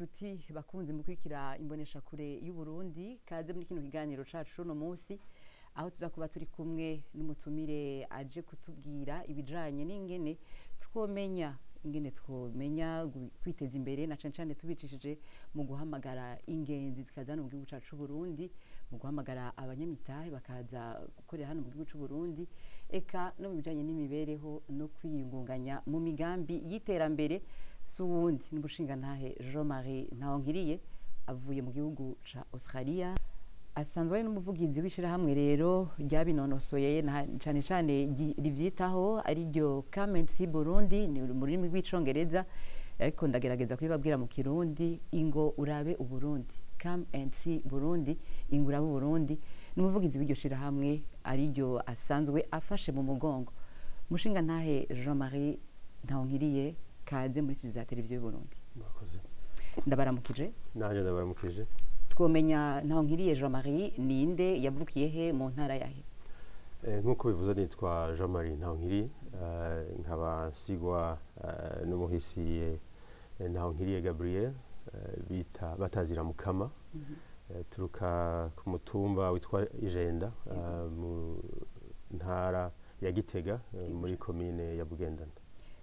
Nshuti bakunze mukurikira imbonesha kure y'u Burundi, kaze muri kino kiganiro cacu no munsi aho tuza kuba turi kumwe n'umutumire aje kutubwira ibijanye n'ingene twomenya kwiteza imbere na cane cane tubicishije mu guhamagara ingenzi zikaza hano mu gihugu cacu c'u Burundi, mu guhamagara abanyamitahe bakaza gukorera hano mu gihugu c'u Burundi, eka no mu bijanye n'imibereho no kwiyungunganya mu migambi y'iterambere. Suwundi n'umushingantahe Jean-Marie Ntahonkiriye avuye mu gihugu ca Australia, asanzwe ari n'umuvugizi w'ishirahamwe rero ryabinonosoye cane cane rivyitaho, ari ryo Come and See Burundi, ni mu rurimi rw'icongereza ariko ndagerageza kubibabwira mu Kirundi, ingo urabe Uburundi, Come and See Burundi, ingo urabe Uburundi. N'umuvugizi w'iryo shirahamwe ari ryo asanzwe afashe mu mugongo. Mushingantahe Jean-Marie Ntahonkiriye, kaze muri studio za televiziyo y'u Burundi. Murakoze. Ndabaramukije. Nanjye ndabaramukije. Twomenya Ntahonkiriye Jean-Marie ninde, yavukiye he, mu ntara yahe? Nk'uko bivuze nitwa Jean-Marie Ntahonkiriye, nkaba nsigwa n'umuhisi Ntahonkiriye Gabriel, bita batazira Mukama. Turuka ku mutumba witwa Ijenda, mu ntara ya Gitega, muri komine ya Bugendana.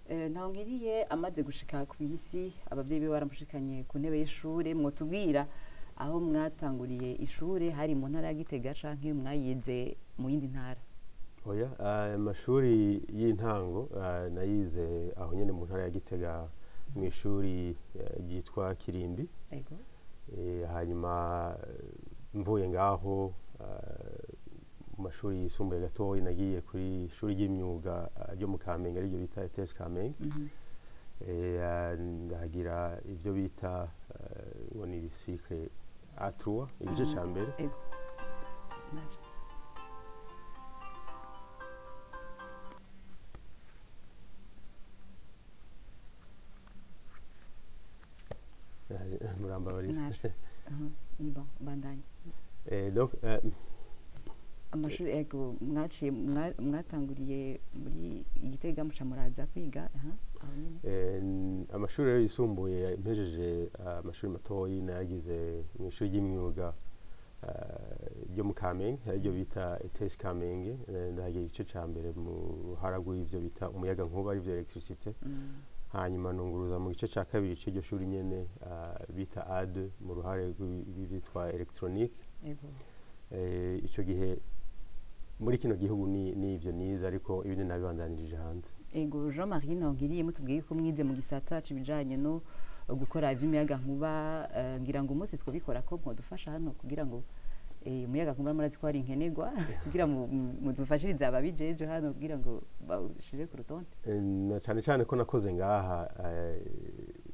Ntahonkiriye amaze gushika ku isi, abavyeyi be baramushikanye ku ntebe y'ishure. Mwotubwira aho mwatanguriye ishure, hari mu ntara ya Gitega canke mwayize mu yindi ntara? Oya, amashuri y'intango nayize aho nyene mu ntara ya Gitega, mu ishuri ryitwa Kirimbi. Hanyuma mvuye ngaho, mu mashuri yisumbuye gatoyi nagiye kuri ishuri ry'imyuga ryo mu Kamenge, ariryo bita ETS Kamenge. Ndahagira ivyo bita ngo ni cycle A3, igice ca mbere. Naje. Murambabarira. Naje. Aha, ni bon, bandanye. Donc amashuri, ego, mwaciye mwatanguriye muri Gitega, muca muraza kwiga aha aho nyene. Amashuri rero yisumbuye, mpejeje amashuri matoyi nayagize mu ishuri ry'imyuga ryo mu Kamenge, ariryo bita ETS Kamenge. Ndahagira igice ca mbere mu ruhara rw'ivyo bita umuyaga nkuba, arivyo électricité. Hanyuma nunguruza mu gice ca kabiri c'iryo shuri nyene, bita A2, mu ruhare rw'ivyitwa électronique. Ico gihe muri kino gihugu ni ivyo nize, ariko ibindi nabibandanirije hanze. Ego, Jean Marie Ntahonkiriye, mutubwiye ko mwize mu gisata c'ibijanye no gukora ivy'umuyaga nkuba, ngira ngo umunsi twobikora ko mwodufasha hano kugira ngo umuyaga nkuba, murazi ko hari nkenerwa, kugira mudufashirize ababijeje hano kugira ngo bawushire ku rutonde. Na cane cane ko nakoze ngaha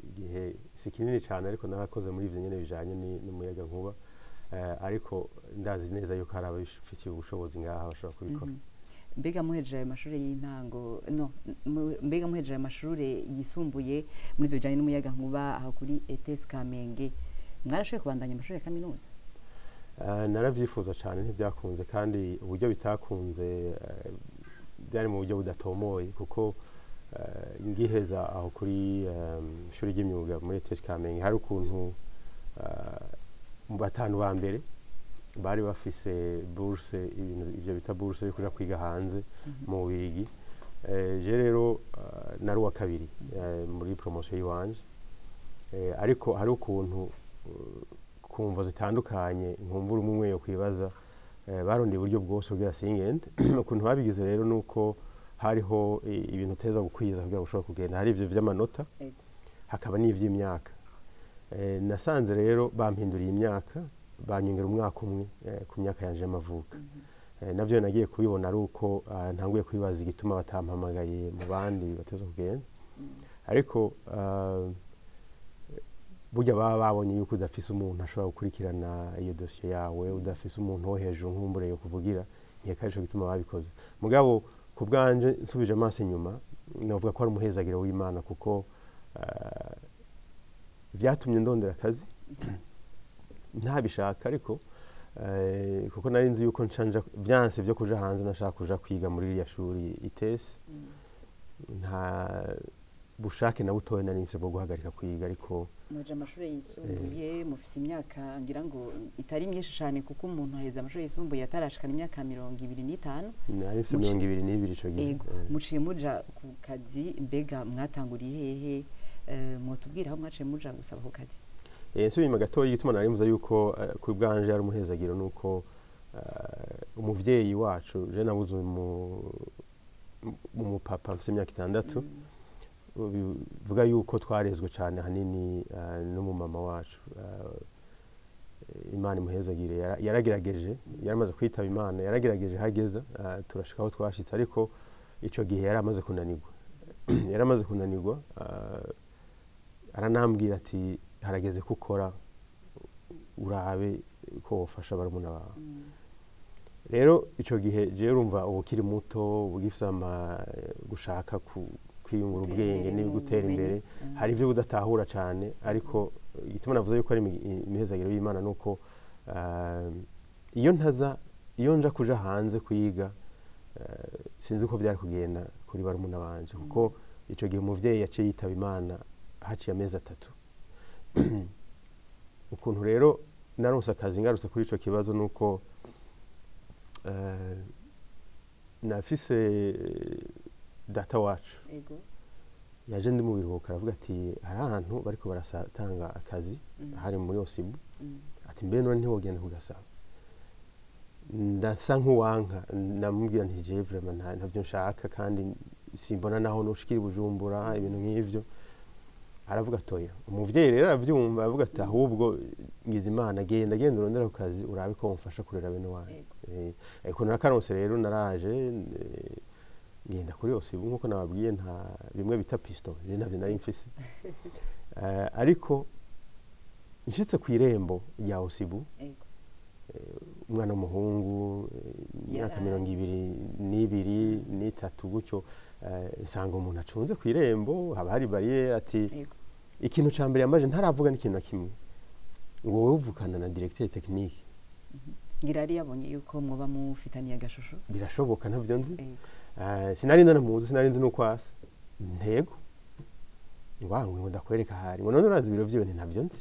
igihe si kinini cane, ariko narakoze muri ivyo nyene bijanye n'umuyaga nkuba, ariko ndazi neza yuko hari ababifitiye ubushobozi ngaha bashobora kubikora. Mbega muhejeje ayo mashuri y'intango, no mbega muhejeje ayo mashuri yisumbuye muri ivyo bijanye n'umuyaga nkuba aho kuri ETS Kamenge, mwarashoboye kubandanya amashuri ya kaminuza? Naravyifuza cane, ntibyakunze, kandi uburyo bitakunze byari mu buryo budatomoye, kuko ngiheza aho kuri ishuri ry'imyuga muri ETS Kamenge, hari ukuntu mu batanu ba mbere bari bafise bourse, ibintu ivyo bita bourse yo kuja kwiga hanze mu Bubirigi. Je rero nari uwa kabiri muri promotion yiwanje, ariko hari ukuntu kumvo zitandukanye nkumbura umwe yo kwibaza, barondeye uburyo bwose kugira singende. Ukuntu babigize rero nuko hariho ibintu uteza gukwiza kugira ngo ushobore kugenda, hari ivyo vy'amanota, hakaba n'ivy'imyaka. Nasanze rero bampinduriye imyaka, banyongera umwaka umwe ku myaka yanje y'amavuko. Navyo nagiye kubibona ari uko ntanguye kwibaza igituma batampamagaye mu bandi bateza kugenda, ariko burya baba babonye yuko udafise umuntu ashobora gukurikirana iyo dosiye yawe, udafise umuntu wo hejuru nkumbure yo kuvugira, nkeka arico gituma babikoze. Mugabo ku bwanje, nsubije amaso inyuma, novuga ko ari umuhezagiro w'Imana, kuko vyatumye ndondera akazi ntabishaka, ariko kuko nari nzi yuko nshanja vyanse vyo kuja hanze, nashaka kuja kwiga muri ririya shuri ITS. Nta bushake na butoya nari mfise bwo guhagarika kwiga, ariko muje amashuri yisumbuye mufise imyaka ngira ngo itari myinshi cyane, kuko umuntu aheza amashuri yisumbuye atarashikana imyaka 25. Nari mfise 22 ico gihe. Ego, muciye muja ku kazi. Mbega mwatanguriye hehe? Mwotubwira aho mwaciye muja gusaba ku kazi? Nsubiye inyuma gatoya, igituma nari mvuze yuko ku bwanje ari umuhezagiro nuko umuvyeyi wacu, je nabuze umupapa mfise imyaka 6, bivuga yuko twarezwe cyane ahanini n'umumama wacu. Imana imuhezagire, yaragerageje, yaramaze kwitaba Imana, yaragerageje hageza turashika aho twashitse, ariko ico gihe yari amaze kunanirwa, yari amaze kunanirwa. Aranambwira ati: "Harageze ko ukora, urabe ko wofasha barumuna bawe." Rero ico gihe jewe urumva uba ukiri muto, uba ugifise ama gushaka kwiyungura gutera ubwenge imbere ni mu gutera bumenyi. imbere. Hari ibyo udatahura cyane, ariko igituma navuze yuko ari imihezagiro y'Imana nuko iyo ntaza, iyo nja kuja hanze kwiga, sinzi uko byari kugenda kuri barumuna banje, kuko ico gihe umuvyeyi yaciye yitaba Imana haciye amezi 3. Ukuntu rero naronse akazi, ngarutse kuri ico kibazo, nuko nafise data wacu yaje ndi mu biruhuko, aravuga ati: "Hari ahantu bariko barasatanga akazi." Hari muri OSIBU. Ati: "Mbe none ntiwogenda kugasaba?" Ndasa nk'uwanka, ndamubwira nti: "Jewe vraiment ntavyo nshaka, kandi simbona naho noshikira i Bujumbura," ibintu nk'ivyo. Aravuga ati: "Oya." Umuvyeyi rero aravyumva, aravuga ati: "Ahubwo ngize Imana, genda, genda urondere ako kazi, urabe ko womfasha kurera bene wanyu." Ariko nakaronse rero, naraje ngenda kuri OSIBU nkuko nababwiye, nta bimwe bita piston, je ntavyo nari mfise. Ariko nshitse ku irembo rya OSIBU, umwana w'umuhungu, imyaka 22 n'itatu gutyo, nsanga umuntu acunze ku irembo, haba hari barrière, ati ikintu ca mbere yambaje ntaravuga n'ikintu na kimwe, ngo: "Wowe uvukana na directeur technique?" Ngira yari yabonye yuko mwoba mufitaniye agashusho. Birashoboka, ntavyo nzi. Sinari ndanamuzi, sinari nzi nuko asa. Ntego ngo ngo ndakwereka ahari, ngo: "None urazi ibiro vyiwe?" Nti: "Ntabyo nzi."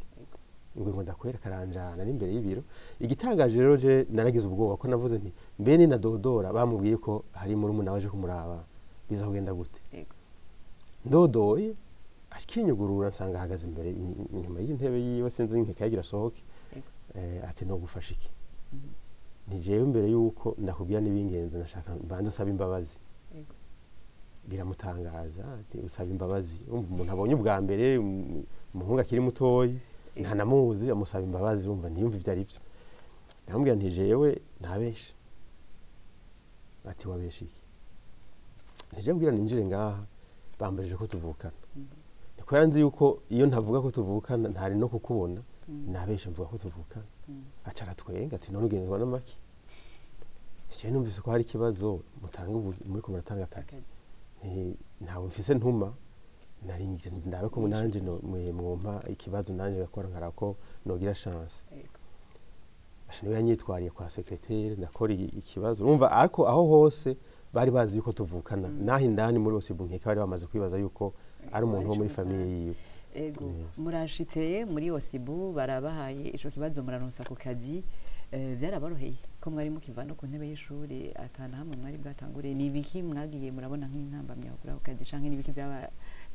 Ngo ndakwereka, aranjana n'imbere y'ibiro. Igitangaje rero, je naragize ubwoba ko navuze nti: "Mbe ni nadodora bamubwiye ko hari murumuna waje kumuraba, biza kugenda gute?" Ndodoye akinyugurura, nsanga ahagaze imbere, inyuma y'intebe yiwe, sinzi nkeka yagira asohoke. Ati: "Nogufasha iki?" Nti: "Jewe mbere yuko ndakubwira n'ibingenzi, nashaka mbanze nsaba imbabazi." Biramutangaza, ati: "Usaba imbabazi?" Urumva umuntu abonye ubwa mbere, umuhungu akiri mutoyi, ntanamuzi, amusaba imbabazi, urumva ntiyumva ibyo ari byo. Ndamubwira nti: "Jewe ntabeshe." Ati: "Wabeshe iki?" Nti: "Jewe kugira ninjire ngaha bambajije ko tuvukana, niko yanzi yuko iyo ntavuga ko tuvukana ntari no kukubona, nabeshe mvuga ko tuvukana." Aca aratwenga, ati: "None ugenzwa n'amaki?" Jewe numvise ko hari ikibazo mutanga ubu muriko muratanga akazi. Akazi. Nti: "Ntawe mfise ntuma, nari ngize ndabe ko nanje mwompa ikibazo, nanje ngakora nkaraba ko nogira chance." Asha niwe yanyitwariye kwa secrétaire, ndakora ikibazo. Urumva ariko aho hose bari bazi yuko tuvukana, naho indani muri bose nkeka bari bamaze kwibaza yuko ari umuntu wo muri famille yiwe. Ego, murashitse muri OSIBU, barabahaye ico kibazo, muraronsa ku kazi. Byaraboroheye ko mwari mukiva no ku ntebe y'ishuri, atana hamwe mwari bwatanguriye? Ni ibiki mwagiye murabona nk'intambamyi aho kuri ako kazi, canke ni ibiki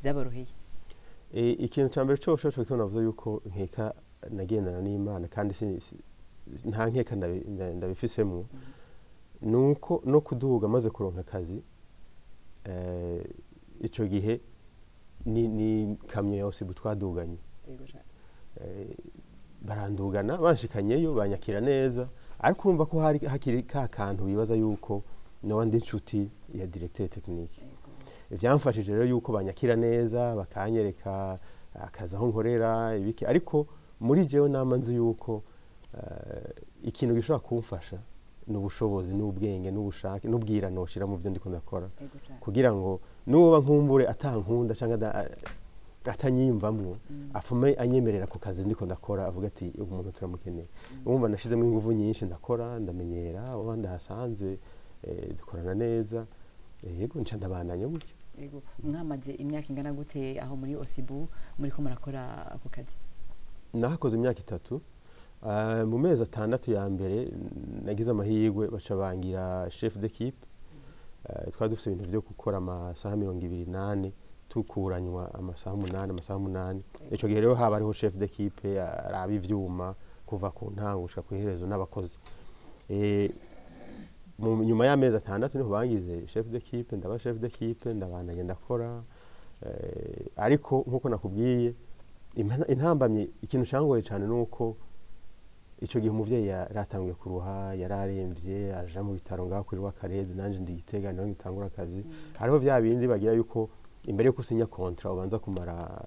byaboroheye? Ikintu ca mbere cose co navuze yuko nkeka nagendana n'Imana, kandi nta nkeka ndabifisemwo, nuko no kuduga maze kuronka akazi, ico gihe ni kamyo ya OSIBU twaduganye. Barandugana, banshikanyeyo banyakira neza, ariko urumva ko hari hakiri ka kantu bibaza yuko noba ndi inshuti ya directeur technique. Vyamfashije rero yuko banyakira neza, bakanyereka akazi aho nkorera ibiki, ariko muri jewe nama nzi yuko ikintu gishobora kumfasha ni ubushobozi n'ubwenge n'ubushake n'ubwira noshira mu byo ndiko ndakora, kugira ngo nuba nkumbure atankunda cyangwa atanyiyumvamwo, afume anyemerera ku kazi ndiko ndakora, avuga ati: "Uyu muntu turamukeneye." Urumva nashizemo ingufu nyinshi, ndakora, ndamenyera abo ndahasanze, dukorana neza. Yego, nca ndabandanya gutyo. Yego, mwamaze imyaka ingana gute aho muri Osibu muriko murakora ako kazi? Nahakoze imyaka 3. Mu mezi 6 ya mbere nagize amahirwe baca bangira chef d'équipe. Twari dufite ibintu byo gukora amasaha 24 tukuranywa amasaha 8 amasaha 8. Ico gihe rero haba hariho chef d'équipe araba ivyuma kuva ku ntango gushika kw'iherezo n'abakozi. Nyuma y'amezi 6 niho bangize chef d'équipe, ndaba chef d'équipe, ndabandanya ndakora. Ariko nkuko nakubwiye, intambamye ikintu cangoye cyane nuko ico gihe umuvyeyi yaratanguye kuruha, yararemvye, aja mu bitaro ngaho kuri Rwakarede, nanje ndi Gitega niho ngitangura akazi. Hariho vya bindi bagira yuko imbere yo gusinya contrat ubanza kumara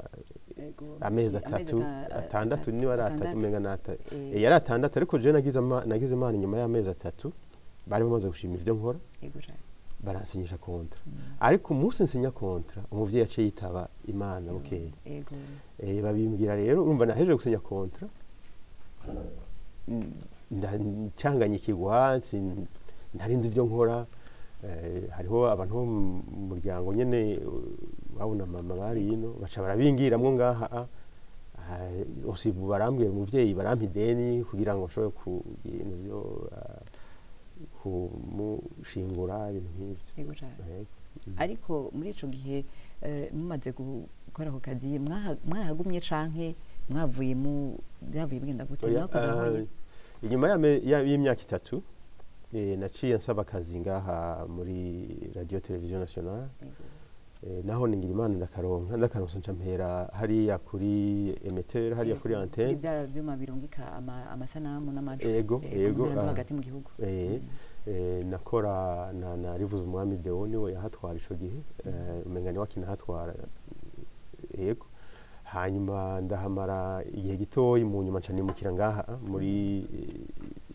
amezi 3 6 niba ari 3 umenga nata yari 6, ariko je nagize imana inyuma y'amezi 3 bari bamaze gushima ivyo nkora, baransinyisha contrat. Ariko umunsi nsinya contrat umuvyeyi yaciye yitaba Imana bukeye. Babimbwira rero, urumva nahejeje gusinya contrat ncanganyikirwa, ntarinzi ivyo nkora. Hariho abantu bo mu muryango nyene babona mama bari ino baca barabingiramwo ngaha Osibu, barambwira umuvyeyi barampa ideni kugira ngo nshobore kugira ibintu byo kumushingura, ibintu nk'ivyo. Ariko muri ico gihe mumaze gukora ako kazi mwarahagumye canke mwavuye mu byavuye bigenda gute? Inyuma y'imyaka 3 naciye nsaba akazi ngaha muri Radio Television Nationale. Naho ningira Imana ndakaronka nca mpera hariya kuri emetteur, hariya kuri antenne, ibya byuma birungika amasanamu n'amajwi. Ego, ego, hagati mu gihugu. Nakora na Rivuze Umwami Deo, niwe yahatwara ico gihe, umenga niwe akinahatwara. Yego, hanyuma ndahamara igihe gitoyi, mu nyuma nca nimukira ngaha muri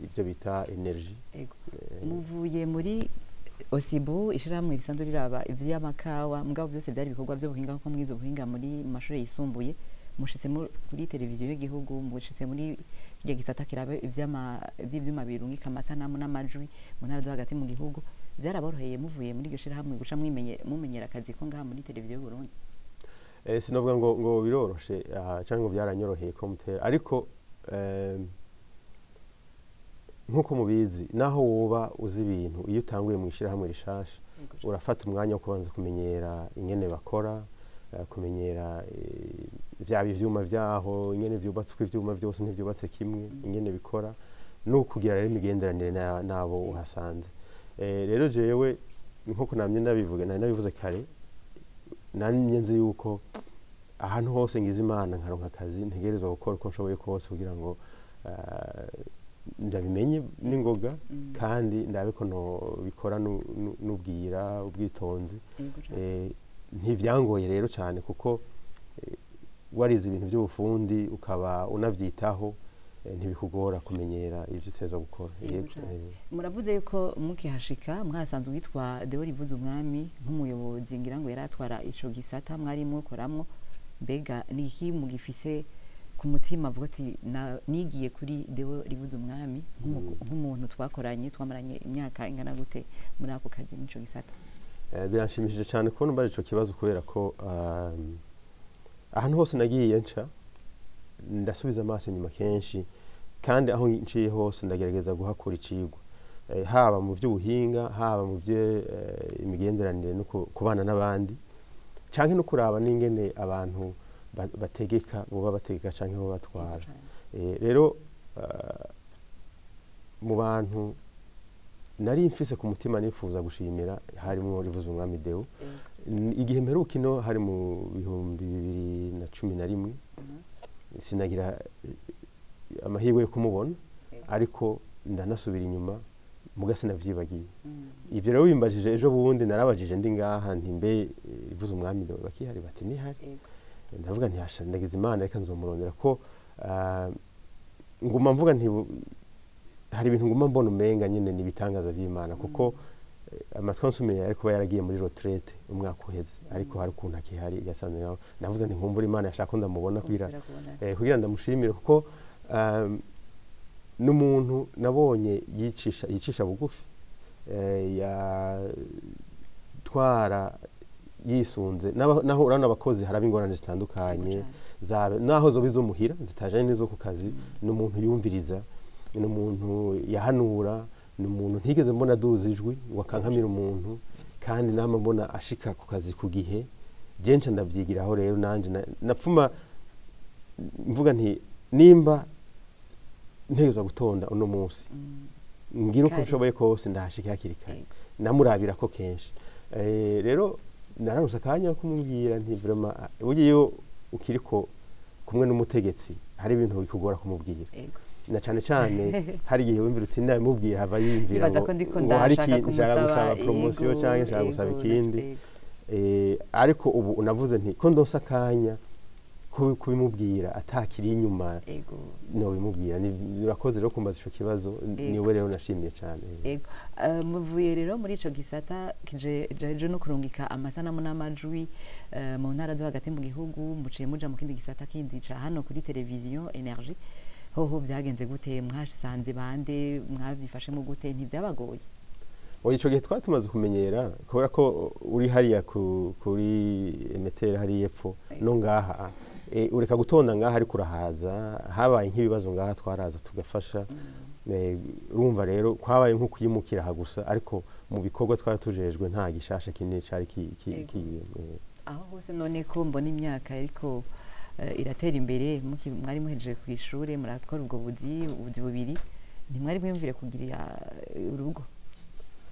ibyo bita energy. Ego, muvuye muri Osibu, ishirahamwe risanzwe riraba ivy'amakawa, mugabo byose byari ibikorwa by'ubuhinga kuko mwize ubuhinga muri mashuri yisumbuye, mushitse kuri televiziyo y'igihugu, mushitse muri kirya gisata kiraba ivy'ivyuma birungika amasanamu n'amajwi mu ntara zo hagati mu gihugu. Byaraboroheye muvuye muri iryo shirahamwe guca mumenyera akazi ko ngaha muri televiziyo y'u Burundi? Sinovuga ngo biroroshe canke ngo byaranyoroheye ko mutera, ariko nkuko mubizi naho woba uzi ibintu, iyo utanguye mu ishirahamwe rishasha urafata umwanya wo kubanza kumenyera ingene bakora, kumenyera vyaba ivyuma vyaho, ingene vyubatse, uko ivyuma vyose ntivyubatse kimwe, ingene bikora, no kugira rero imigenderanire nabo uhasanze. Rero jewe nkuko namye ndabivuga, nari nabivuze kare, namye nzi yuko ahantu hose ngize Imana nkaronka akazi ntegerezwa gukora uko nshoboye kose kugira ngo ndabimenye n'ingoga, kandi ndabe ko bikora n'ubwira ubwitonzi. Ntivyangoye rero cyane kuko warize ibintu by'ubufundi ukaba unavyitaho, ntibikugora kumenyera ivyo utezwa gukora. Muravuze yuko mukihashika mwasanzwe witwa Deo Rivuze Umwami nk'umuyobozi, ngira ngo yaratwara ico gisata mwari mukoramwo. Mbega ni iki mugifise ku mutima avuga ati nigiye kuri Deo Rivuze Umwami nk'umuntu twakoranye twamaranye imyaka ingana gute muri ako kazi n'ico gisata? Biranshimishije cyane kubona umbaje ico kibazo, kubera ko ahantu hose nagiye nca ndasubiza amaso inyuma kenshi, kandi aho nciye hose ndagerageza guhakura icigwa, haba mu by'ubuhinga, haba mu by'imigenderanire no kubana n'abandi, canke no kuraba n'ingene abantu bategeka, boba bategeka canke bo batwara. Rero mu bantu nari mfise ku mutima nifuza gushimira harimo Rivuze Umwami Deo. Igihe mperuka ino hari mu 2011, sinagira amahirwe yo kumubona, ariko ndanasubira inyuma muga sinavyibagiye. Ivyo rero bimbajije ejo bundi, narabajije ndi ngaha nti mbe Rivuze Umwami Deo bakihari? Bati nihari. Ndavuga nti hasha ndagize Imana reka nzomurondera, ko nguma mvuga nti hari ibintu nguma mbona umenga nyine ni ibitangaza by'Imana, kuko amatwi ansumiye ariko yaragiye muri retraite umwaka uheze, ariko hari ukuntu akihari yasanze ngaho. Navuze nti nkumbura Imana yashaka ko ndamubona kugira ndamushimire, kuko n'umuntu nabonye yicisha bugufi, yatwara Yisunze naho urabona abakozi haraba ingorane zitandukanye, Cane. Naho zoba izo muhira zitajanye n'izo ku kazi, ni umuntu yumviriza, ni umuntu yahanura, ni umuntu ntigeze mbona aduza ijwi ngo akankamire umuntu, kandi nama mbona ashika ku kazi ku gihe. Jenshi ndabyigiraho rero, nanje napfuma mvuga nti nimba ntegerezwa gutonda uno munsi, ngira uko Kare. nshoboye kose ndahashika hakiri kare. Namurabira ko kenshi. Rero nararonse akanya ko kumubwira nti vraiment, burya iyo ukiriko kumwe n'umutegetsi hari ibintu bikugora kumubwira, na cane cane hari igihe wumvira uti ndabimubwira hava yiyumvira Nibaza ngo ko ndiko ngo hari ndashaka ikintu nshaka kumusaba, gusaba promotion canke nshaka gusaba ikindi. Ariko ubu unavuze nti ko ndonse akanya kubimubwira atakiri inyuma, nobimubwira. Urakoze rero kumbaza ico kibazo. Niwe rero nashimiye cane. Ego. Muvuye rero muri ico gisata kijeje no kurungika amasanamu n'amajwi mu ntara zo hagati mu gihugu, muciye muja mu kindi gisata kindi ca hano kuri televiziyo Energie. Hoho vyagenze gute? Mwasanze bande? Mwavyifashemo gute? Ntivyabagoye? Oya, ico gihe twari tumaze kumenyera, kubera ko uri hariya kuri émetteur hariya epfo no ngaha, ureka gutonda ngaha ariko urahaza. Habaye nk'ibibazo ngaha twaraza tugafasha. Urumva rero kwabaye nko kwimukira aha gusa, ariko mu bikorwa twari tujejwe nta gishasha kinini cari kigiyemo. Aho hose none ko mbona imyaka ariko iratera imbere, mwari muhejeje ku ishure, muratwara ubwo buzi bubiri, ntimwari mwiyumvire kugira urugo?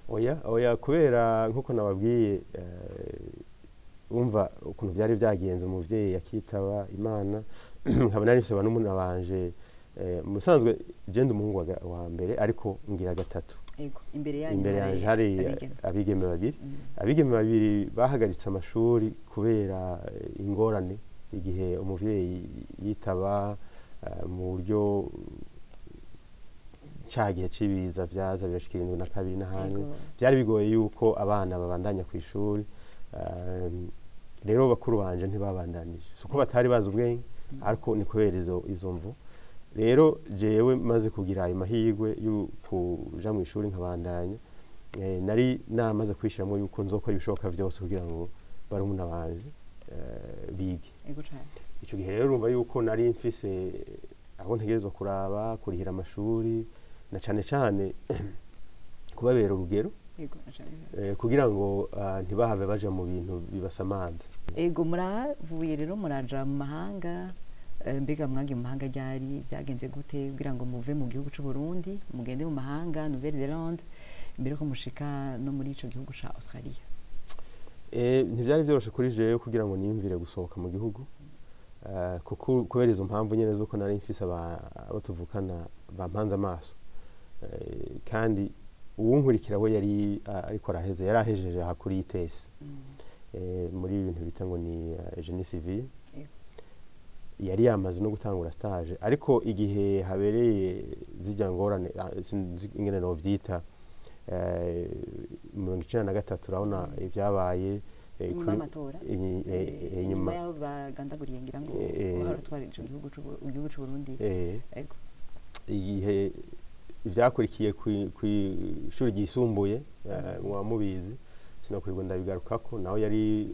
Oya, oya, kubera nkuko nababwiye, umva ukuntu byari byagenze, umuvyeyi yakitaba Imana, nkaba nari mfise banumuna banje. Mu bisanzwe je ndi umuhungu wa mbere, ariko ngira gatatu. Ego, imbere yanyu Imbere hari yanje hari abigeme. Abigeme babiri. Abigeme babiri bahagaritse amashuri kubera ingorane igihe umuvyeyi yitaba, mu buryo cya gihe c'ibiza vyaza birashika 72 n'ahandi. Byari bigoye yuko abana babandanya ku ishuri. Rero bakuru banje ntibabandanije, si uko batari bazi ubwenge, ariko ni kubera izo mvu. Rero jewe maze kugira ayo mahirwe yo kuja mu ishuri nkabandanya, nari naramaze kwishyiramo yuko nzokora ibishoboka byose kugira ngo barumuna banje bige. Ego cane. Icyo gihe rero urumva yuko nari mfise abo ntegerezwa kuraba, kurihira amashuri, na cane cane kubabera urugero, Ego na cane. Kugira ngo ntibahave baja mu bintu bibasamaza. Ego, muravuye rero muraja mu mahanga. Mbega mwagiye mu mahanga ryari? Byagenze gute kugira ngo muve mu gihugu c'u Burundi mugende mu mahanga, Nouvelle Zelande, mbere ko mushika no muri ico gihugu ca Australia? Ntivyari vyoroshe kuri jewe kugira ngo niyumvire gusohoka mu gihugu, kuko kubera izo mpamvu nyene z'uko nari mfise abo tuvukana bampanze amaso. Kandi uwunkurikira we yari ariko araheze, yari ahejeje aha kuri ITS, muri ibi bintu bita ngo ni génie civil. Yari yamaze no gutangura stage, ariko igihe habereye zijya ngorane, sinzi ingene novyita, 93, urabona ibyabaye, Inyuma y'amatora. Inyuma Inyuma y'aho bagandaguriye, ngira ngo bahora twara ico gihugu igihugu c'u Burundi. Igihe ivyakurikiye kw'ishuri ryisumbuye, muba mubizi, sinokwirwa ndabigarukako. Nawe yari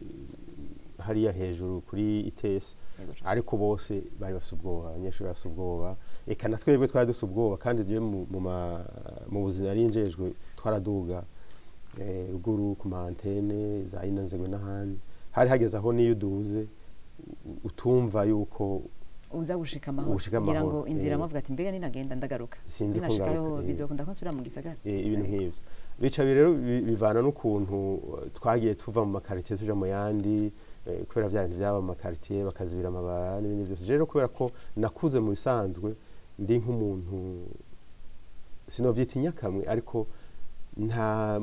hariya hejuru kuri ITS. Ego cane. Ariko bose bari bafise ubwoba, abanyeshuri bafise ubwoba, eka na twebwe twari dufise ubwoba. Kandi jewe mu buzima nari njejwe, twaraduga ruguru ku ma antennes za Inanzegwe n'ahandi. Hari hageze aho niyo uduze utumva yuko uza gushika amahoro. Ugushika Ngira ngo amahoro, inzira muvuga ati mbega ninagenda ndagaruka, Sinzi ko ninashikayo ngaruka, bizokunda ko nsubira mu gisagara. Ibintu nk'ivyo bica rero bivana n'ukuntu twagiye tuva mu makaritiye tuja mu yandi, kubera vya bintu vyaba mu makaritiye bakazibira amabara n'ibindi byose. Rero kubera ko nakuze mu bisanzwe ndi nk'umuntu sinovyita inyakamwe, ariko nta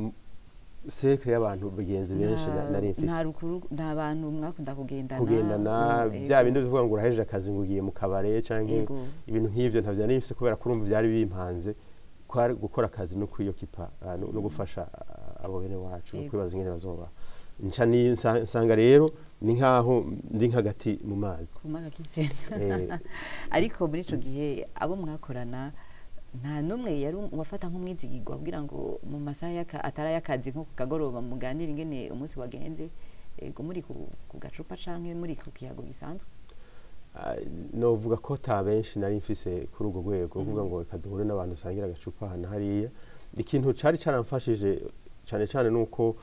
cercle y'abantu bagenzi benshi nari mfise. Nta rukuru, nta bantu mwakunda kugendana. Kugendana, bya bindi bivuga ngo urahejeje akazi ngo ugiye mu kabare canke ibintu nk'ivyo, ntavyo nari mfise, kubera ko urumva vyari bimpanze kwari gukora akazi no kwiyokipa, no gufasha abo bene wacu no kwibaza ingene bazoba. Nca nsanga rero ni nkaho ndi nk'agati mu mazi. Ku mwaka k'isena. Ariko muri ico gihe abo mwakorana nta n'umwe yari wafata nk'umwizigirwa kugira ngo mu masaha atari ay'akazi, nko ku kagoroba, muganire ingene umunsi wagenze? Ego, muri ku gacupa canke muri ku kiyago gisanzwe? Novuga ko ta benshi nari mfise kuri urwo rwego, kuvuga ngo reka duhure n'abantu usangira agacupa hano hariya. Ikintu cari caramfashije cane cane nuko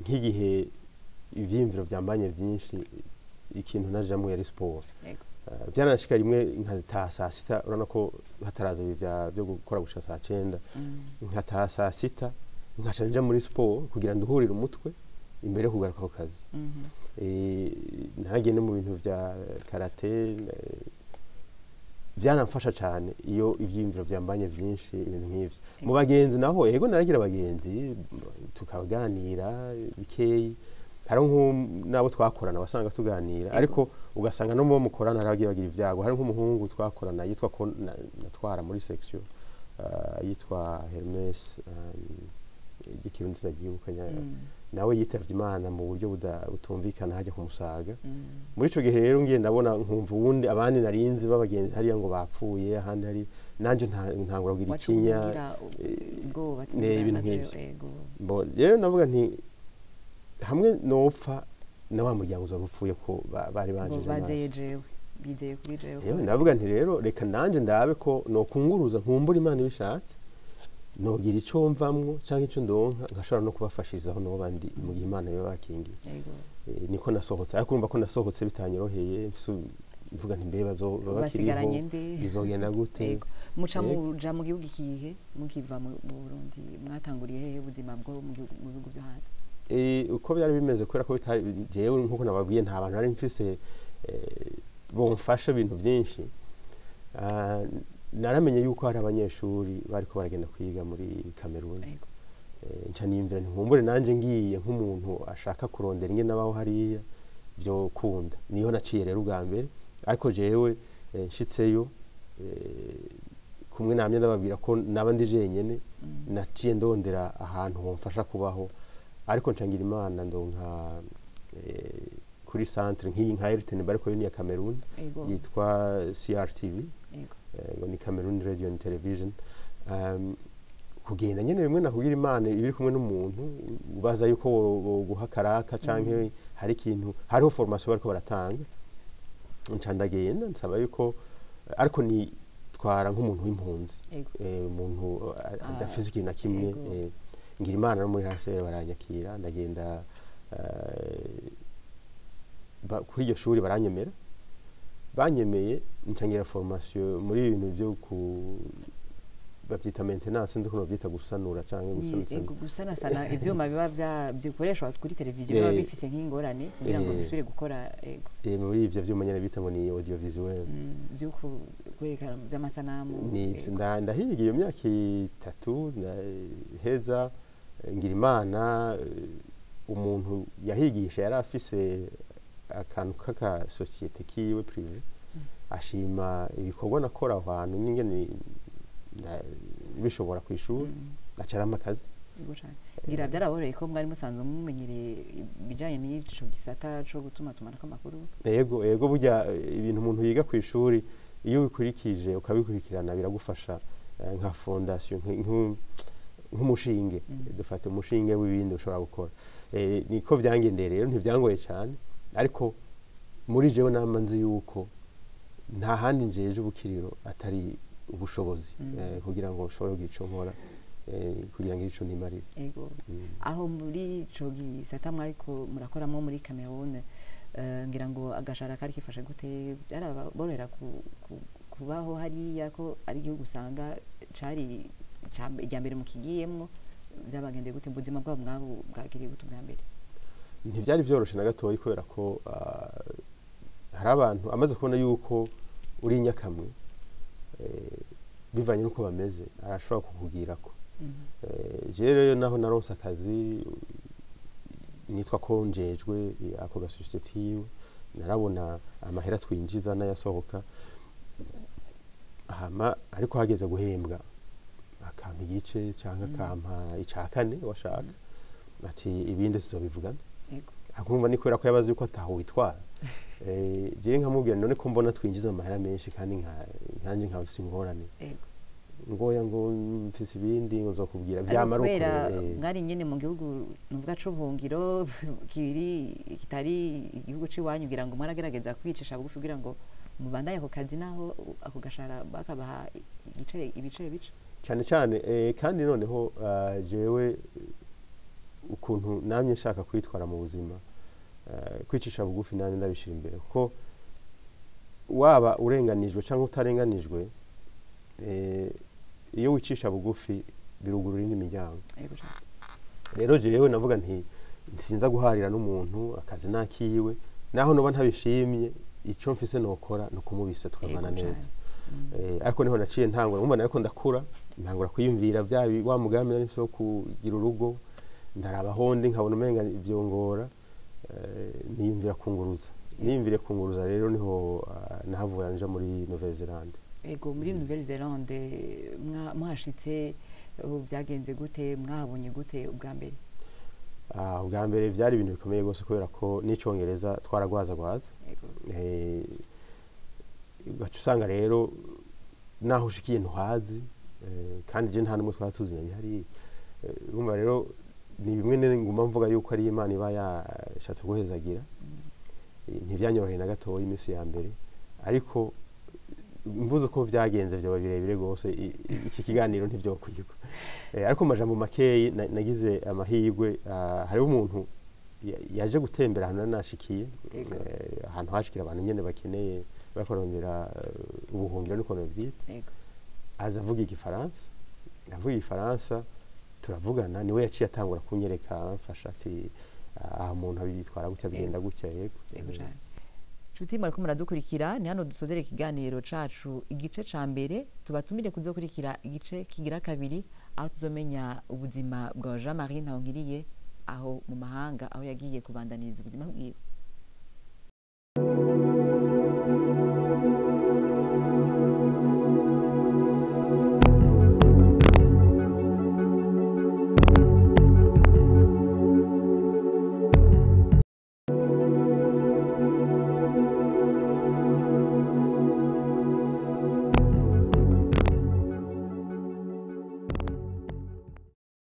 nk'igihe ivyiyumviro vyambanye vyinshi, ikintu najamwo yari siporo. Byaranashika rimwe nkataha saa 6, urabona ko hataraza ibi byo gukora gushika saa 9, nkataha saa 6 nkaca nja muri siporo kugira nduhurire umutwe imbere yo kugaruka ku kazi. Ntagiye no mu bintu vya karate, byaramfasha cyane iyo ivyiyumviro vyambanye vyinshi, ibintu nk'ivyo. Mu bagenzi naho, yego, naragira abagenzi tukaganira bikeyi. Hari n'abo twakorana wasanga tuganira, ariko ugasanga no mu bo mukorana hari abagiye bagira ibyago. Hari nk'umuhungu twakorana yitwa ko natwara muri section, yitwa Hermes, igikirundi sinagibuka, nawe yitavye Imana mu buryo butumvikana hajya kumusaga. Muri ico gihe rero ngiye ndabona nkumva uwundi abandi narinzi b'abagenzi hariya ngo bapfuye ahandi hari, nanje ntangura kugira ikinya. Wacugira ubwoba ati Ne, ibintu navyo, nk'ivyo. Rero navuga nti hamwe nopfa na wa muryango uzoba upfuye, ko bari ngo banjije amaso. Bazeye jewe, bizeye kuri jewe. Yewe, ndavuga nti rero reka nanje ndabe ko nokunguruza, nkumbura Imana ibishatse nogira ico mvamwo canke ico ndonka, nkashobora no kubafashirizaho noba ndi mu gihe Imana yoba bakingiye. Niko nasohotse, ariko urumva ko nasohotse bitanyoroheye, mfise mvuga nti mbe bazoba basigaranye bakiriho, nde? Bizogenda gute? Muca Yego. muja mu gihugu ikihe mukiva mu Burundi? Mwatanguriye hehe ubuzima bwo mu bihugu byo hanze? Uko byari bimeze, kubera ko bitari jewe nkuko nababwiye, nta bantu nari mfise bomfasha ibintu byinshi. Naramenye yuko hari abanyeshuri bariko baragenda kwiga muri Cameroon. Nca niyumvira nti nkumbure nanje ngiye nk'umuntu ashaka kurondera ingene abaho hariya byo kunda. Niho naciye rero ubwa mbere, ariko jewe nshitseyo, kumwe namye ndababwira ko naba ndi jenyene, naciye ndondera ahantu homfasha kubaho, ariko nca ngira Imana ndonka kuri centre nk'iyi nka RTNB, ariko yo ni iya Cameroon, yitwa CRTV, ngo ni Cameroon Radio and Television. Kugenda nyene bimwe nakubwira, Imana iba iri kumwe n'umuntu ubaza yuko boguha karaka canke hari ikintu, hariho formation bariko baratanga. Nca ndagenda nsaba yuko, ariko ni twara nk'umuntu w'impunzi, umuntu adafise ikintu na kimwe. Ngira Imana no muri HCR baranyakira, ndagenda kuri iryo shuri baranyemera. Banyemeye nca ngira formation muri ibintu byo ku babyita maintenance, sinzi ukuntu babyita, gusanura canke gusanasana. Gusanasana ivyuma biba bikoreshwa kuri televiziyo biba bifise nk'ingorane kugira ngo bisubire gukora, ego. Muri ivyo vyuma nyene bita ngo ni audiovisuel. Vyo kwerekana vy'amasanamu. Ni ndahiga iyo myaka 3, ndaheza. Ngira Imana, umuntu yahigisha yari afise akantu k'aka société kiwe privé, ashima ibikorwa nakora aho hantu n'ingene bishobora kw'ishuri, aca arampa akazi. Yego cane. Ngira byaraboreye ko mwari musanzwe mumenyereye ibijanye n'ico gisata co gutumatumanako amakuru. Yego, burya ibintu umuntu yiga ku ishuri, iyo ubikurikije ukabikurikirana, biragufasha nka fondation, nk'umushinge, dufate umushinge w'ibindi ushobora gukora. Niko vyangendeye rero, ntivyangoye cyane, ariko muri jewe nama nzi yuko nta handi njeje ubukiriro atari ubushobozi, kugira ngo nshobore kugira ico nkora, kugira ngo ico nimarire. Aho muri ico gisata mwariko murakoramo muri Cameroon, ngira ngo agashara kari kifashe gute? Byaraborohera kubaho hariya, ko ari igihugu usanga cari irya mbere mukigiyemwo? Byabagendeye gute? Ubuzima bwabo mwabo bwagiriye gute ubwa mbere? Ntibyari byoroshe na gatoya, kubera ko hari abantu amaze kubona yuko uri nyakamwe, bivanye n'uko bameze arashobora kukugirako. Jewe rero naho naronse akazi nitwa ko njejwe ako gasosiyete yiwe, narabona amahera twinjiza n'ayasohoka, hama ariko hageze guhembwa akampa igice canke akampa ica kane washaka, ati ibindi tuzobivugana. Akumva ni kubera ko yabazi yuko ataho witwara. Jewe nkamubwira none ko mbona twinjiza amahera menshi kandi nkanje nkaba mfise ingorane. Ngoya, ngo mfise ibindi, ngo nzokubwira. Ariko Vyamara uko. Kubera eh, mwari nyene mu gihugu nuvuga c'ubuhungiro, kiri kitari igihugu c'iwanyu, kugira ngo mwaragerageza kwicisha bugufi kugira ngo mubandanye ako kazi, naho ako gashara bakabaha igice, ibice bice. Cyane cyane, kandi noneho jewe ukuntu namye nshaka kwitwara mu buzima, kwicisha bugufi namye ndabishira imbere, kuko waba urenganijwe cyangwa utarenganijwe, iyo wicisha bugufi birugurura indi miryango. Yego cane. Rero jewe navuga nti sinza guharira n'umuntu, akazi nakiwe, naho noba ntabishimye, icyo mfise nokora ni ukumubisa tukavana Yego neza. cane. Ariko niho naciye ntangura, umva nariko ndakura, ntangura kwiyumvira bya wa mugambi nari mfise wo kugira urugo. Ndaraba aho ndi, nkabona umenga ivyongora, niyumvira kunguruza. Niyumvire kunguruza rero niho nahavura nja muri Nouvelle Zelande. Ego, muri Nouvelle Zelande mwashitse byagenze gute? Mwahabonye gute ubwa mbere? Ubwa mbere vyari ibintu bikomeye rwose, kubera ko n'icongereza twaragwazagwaza. Ugaca usanga rero naho ushikiye ntuhazi, kandi je nta n'umwe twari tuzinanye hariya. Urumva rero ni bimwe nguma mvuga yuko ari Imana iba yashatse guhezagira. Ntibyanyoroheye na gatoya iminsi ya mbere, ariko mvuze uko vyagenze vyoba birebire rwose, iki kiganiro ntivyokwirwa. Ariko mu majambo makeyi, nagize amahirwe, hariho umuntu yaje gutembera ahantu nari nashikiye, ahantu hashikira abantu nyene bakeneye bakorondera ubuhungiro, niko novyita. Aza avuga igifaransa, avuga igifaransa, turavugana. Niwe yaciye atangura kunyereka, amfasha ati aha umuntu abitwara gutya, bigenda gutya, yego. Yego cane. Nshuti mwariko muradukurikira, ni hano dusozera ikiganiro cacu igice ca mbere. Tubatumire kuzokurikira igice kigira kabiri, aho tuzomenya ubuzima bwa Jean Marie Ntawunkiriye aho mu mahanga, aho yagiye kubandaniriza ubuzima bwiwe.